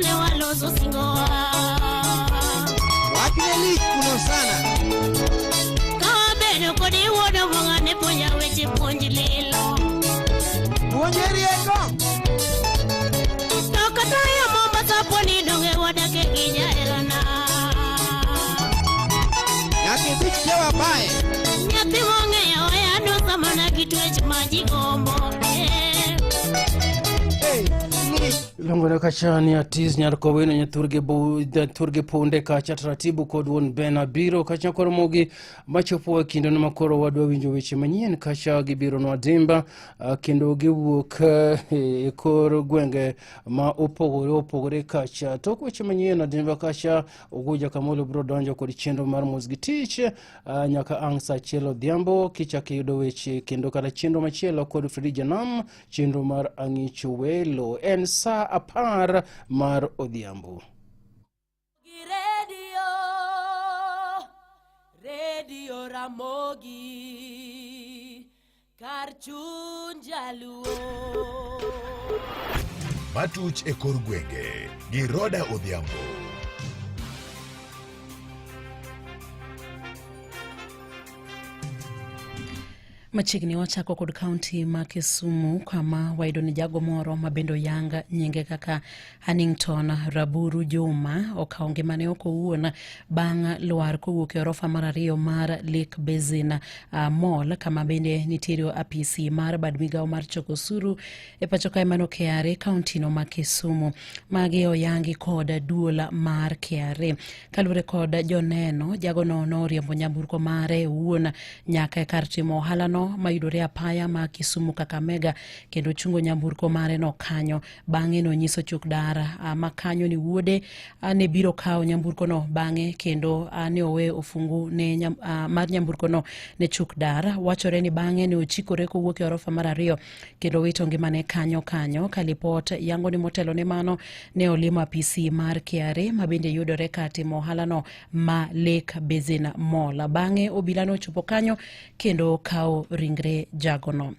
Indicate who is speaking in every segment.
Speaker 1: Kane waloso singowa.
Speaker 2: Wachne lich kuno sana.
Speaker 1: Kawabedo kodi wuod Obong'a ne puonja weche puonj lilo.
Speaker 2: Puonje rieko.
Speaker 1: To kata yo Mombasa poni donge wadake gi jaherana.
Speaker 2: Nyaka ibich jewa bae.
Speaker 1: Nyathi mong'eyo oya dusa mana gi twech ma ji gombo. Eh.
Speaker 2: Hey, lich.
Speaker 3: Iluongo kacha ni Atiz nyar Kowino nyathurgi bu nyathurgi punde kacha taratibu kod wuon Bena biro kacha koro mogi machopo e kinde no makoro wadwa winjo weche manyien kacha gibiro nwa dimba kendo giwuok e kor gwenge ma opogore opogore kacha tok weche manyien adimba kacha Oguja Kamolo biro donjo kod chenro mar mos gi tich nyaka ang' saa achiel odhiambo kichako iyudo weche kendo kata chenro machielo kod Fredi Janam chenro mar ang'icho welo en saa 10 mar odhiambo.
Speaker 4: Radio, Radio Ramogi, kar chuny jaluo.
Speaker 5: Matuch e kor gwenge gi Roda Odhiambo.
Speaker 6: Machiegni wachako kod kaunti ma Kisumu kama wayudo ni jago moro ma bende oyang nyinge kaka Hannington Raburu Juma okawo ngimane oko owuon bang' lwar kowuok e orofa mar ariyo mar Lake Basin Mall kama bende nitiere apisi mar bad migawo mar choko osuru e pacho kae mano KRA kaunti no ma Kisumu. Magi oyangi kod duol mar KRA. Kaluwore kod joneno, jagono noriembo nyamburko mare owuon nyaka e kar timo ohalano mayudore apaya ma Kisumu Kakamega kendo chungo nyamburko mare no kanyo. Bang'e nonyiso chuk dar ma kanyo ni wuode ne biro kawo nyamburko no bang'e kendo ne owe ofungu ne mar nyamburko no ne chuk dar. Wachore ni bang'e ne ochikore kowuok e orofa mar ariyo kendo wito ngimane kanyo kanyo. Ka lipot yango ni motelo ne mano ne olimo apisi mar KRA ma bende yudore kar timo ohalano ma Lake Basin Mall. Bang'e obila nochopo kanyo kendo kawo ringre jagono.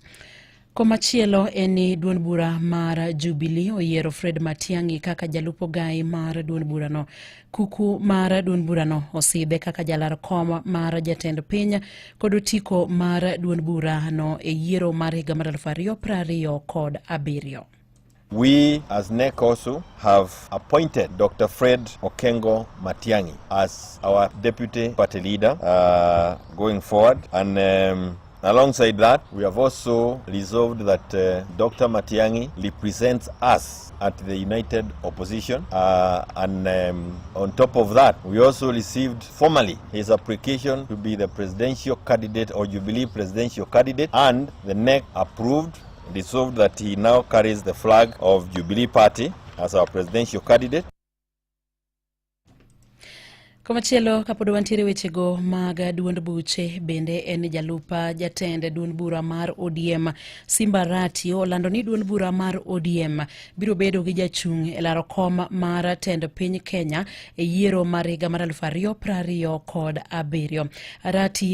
Speaker 6: Komachielo en ni duond bura mar Jubilee oyiero Fred Matiang'i kaka jalup ogai mar duond burano. Kuku mar duond burano osidhe kaka jalar kom mar jatend piny kod otiko mar duond burano e yiero mar higa mar 2027.
Speaker 7: We as NEC also have appointed Dr. Fred Okengo Matiang'i as our deputy party leader going forward, and alongside that we have also resolved that Dr. Matiang'i represents us at the United Opposition, and on top of that we also received formally his application to be the presidential candidate or Jubilee presidential candidate, and the NEC approved, resolved that he now carries the flag of Jubilee Party as our presidential candidate.
Speaker 6: Komachielo kapod wantiere wechego mag duond buche bende en jalup jatend duond bura mar ODM Simba Arati olando ni duond bura mar ODM biro bedo gi jachung' e laro kom mar tend piny Kenya e yiero mar higa mar 2027. Arati